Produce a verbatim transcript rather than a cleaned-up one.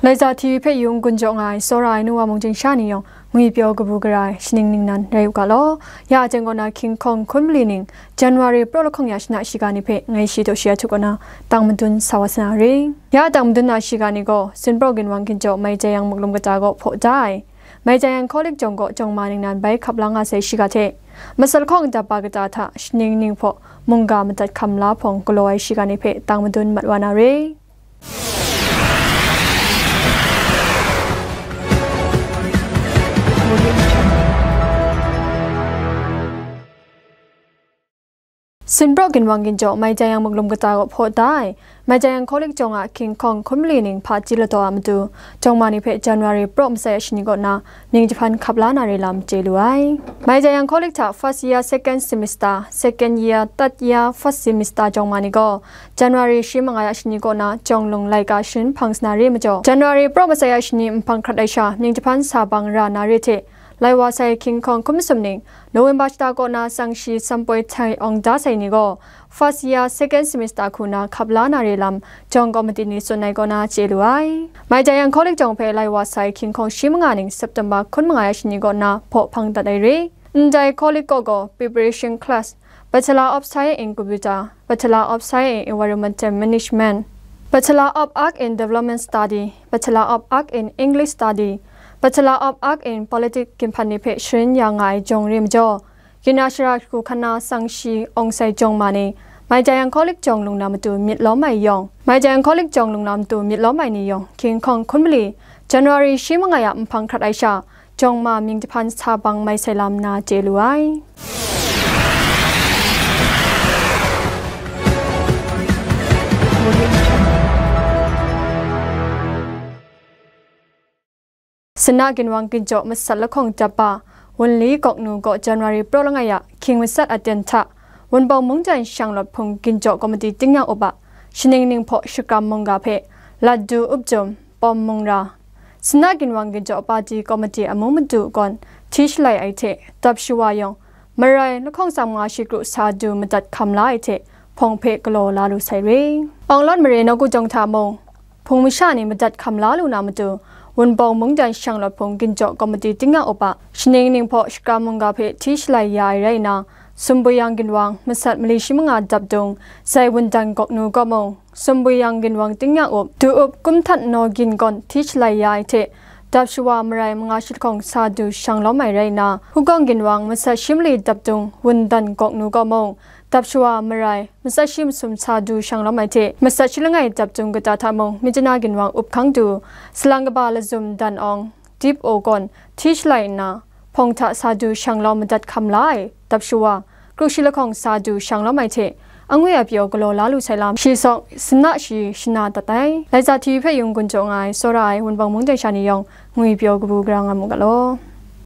Laika T V hpe yung gun jaw nga ai, tsawra ai nu wa mung chying sha ni yawng, ngwi pyaw kabu gara ai, shaning ningnan rai u ga law. Ya a teng kaw na, hkying hkawng hkun mali ning, January praw lahkawng ya shana shiga ni hpe, ngai shi daw shi a htu kaw na, tang madun sa wa sa na ring. Ya tang madun na shiga ni gaw, Sinpraw ginwang ginjaw Mai Jai Yang muklum kata gaw hpaw da ai. Mai Jai Yang Hkawlik jawng gaw jawng ma ningnan bai hkap la nga sai shiga hte, masat lahkawng dap ba kata hta shaning ning hpaw mungga madat hkam la hpawng galaw ai shiga ni hpe tang madun mat wa na re. Sinpraw ginwang ginjaw Mai Jai Yang muklum kata gaw hpaw da ai. Mai Jai Yang Hkawlik jawng a hkying hkawng hkun mali ning hpaji ladaw a matu, jawng ma ni hpe January praw masai a shani kaw na, ning jahpan hkap la na re lam chye lu ai. Mai Jai Yang Hkawlik hta first year, second semester, second year, third year, first semester jawng ma ni gaw, January shi manga ya shani kaw na, jawng lung laika sharin hpang sa na re majaw, January praw masai a shani nhpang hkrat ai sha, ning jahpan sa bang ra na re hte, lai wa sai hkying hkawng hkun masum ning, November shata kaw na tsang shi sampoi htai awng da sai ni gaw, first year, second semester hku na hkap la na re lam, jawng komiti ni tsun ai kaw na chye lu ai. Mai Jai Yang Hkawlik jawng hpe lai wa sai hkying hkawng shi manga ning September hkun manga ya shani kaw na hpaw hpang dat ai re. Ndai hkawlik kaw gaw preparation class, Bachelor of Science in Computer, Bachelor of Science in Environmental Management, Bachelor of Art in Development Study, Bachelor of Art in English Study, Bachelor of Art in Politics ginhpan ni hpe sharin ya nga ai jawng re majaw, Ginna shara hku hkan na tsang shi awng sai jawng ma ni, Mai Jai Yang Hkawlik jawng lung na matu myit lawm ai yawng, Mai Jai Yang Hkawlik jawng lung na matu myit lawm ai ni yawng, hkying hkawng hkun mali, January shi manga ya nhpang hkrat ai sha, jawng ma mying jahpan sa bang mai sai lam na chye lu ai. Sinna ginwang ginjaw masat lahkawng dap ba, Wunli Gawknu gaw January praw langai ya, hkying masat aten hta, Wunpawng mungdan shanglawt hpung ginjaw komiti tingnyang up a, shaning ning hpaw shakram mungga hpe, lat du up jum, pawm mung ra, Sinna ginwang ginjaw pati komiti amu madu gawn, hti shalai ai hte, dap shawa yawng, marai lahkawng tsang manga shi kru sa du madat hkam la ai hte, hpawng hpe galaw la lu sai re. Awng lawt mare nawku jawng hta mung, hpung masha ni madat hkam la lu na matu, Wunpawng mungdan shanglawt hpung ginjaw komiti tingnyang up a, shaning ning hpaw shakram mungga hpe hti shalai ya ai rai nna, Sumbuyang ginwang, masat mali shi manga dap dung, Zai Wundan Gawknu gaw mung, Sumbuyang ginwang tingnyang up, du up Kumhtat Naw Gin gawn hti shalai ya ai hte, dap shawa marai manga shi lahkawng sa du shang lawm ai rai nna, Hukawng ginwang masat shi mali dap dung Wundan Gawknu gaw mung, dap shawa marai masat shi masum sa du shang lawm ai hte, masat shi langai dap dung kata hta mung, Myitkyina ginwang up hkang du, salang kaba lazum dan awng, Dip O gawn hti shalai nna, hpawng hta sa du shang lawm madat hkam la ai, dap shawa, kru shi lahkawng sa du shang lawm ai hte, angwi a pyaw galaw la lu sai lam, shi sawk, sanna shi shana dat ai. Laika T V hpe yung gun jaw nga ai, tsawra ai, Wunpawng mungdan sha ni yawng, ngwi pyaw kabu gara nga mu ga law.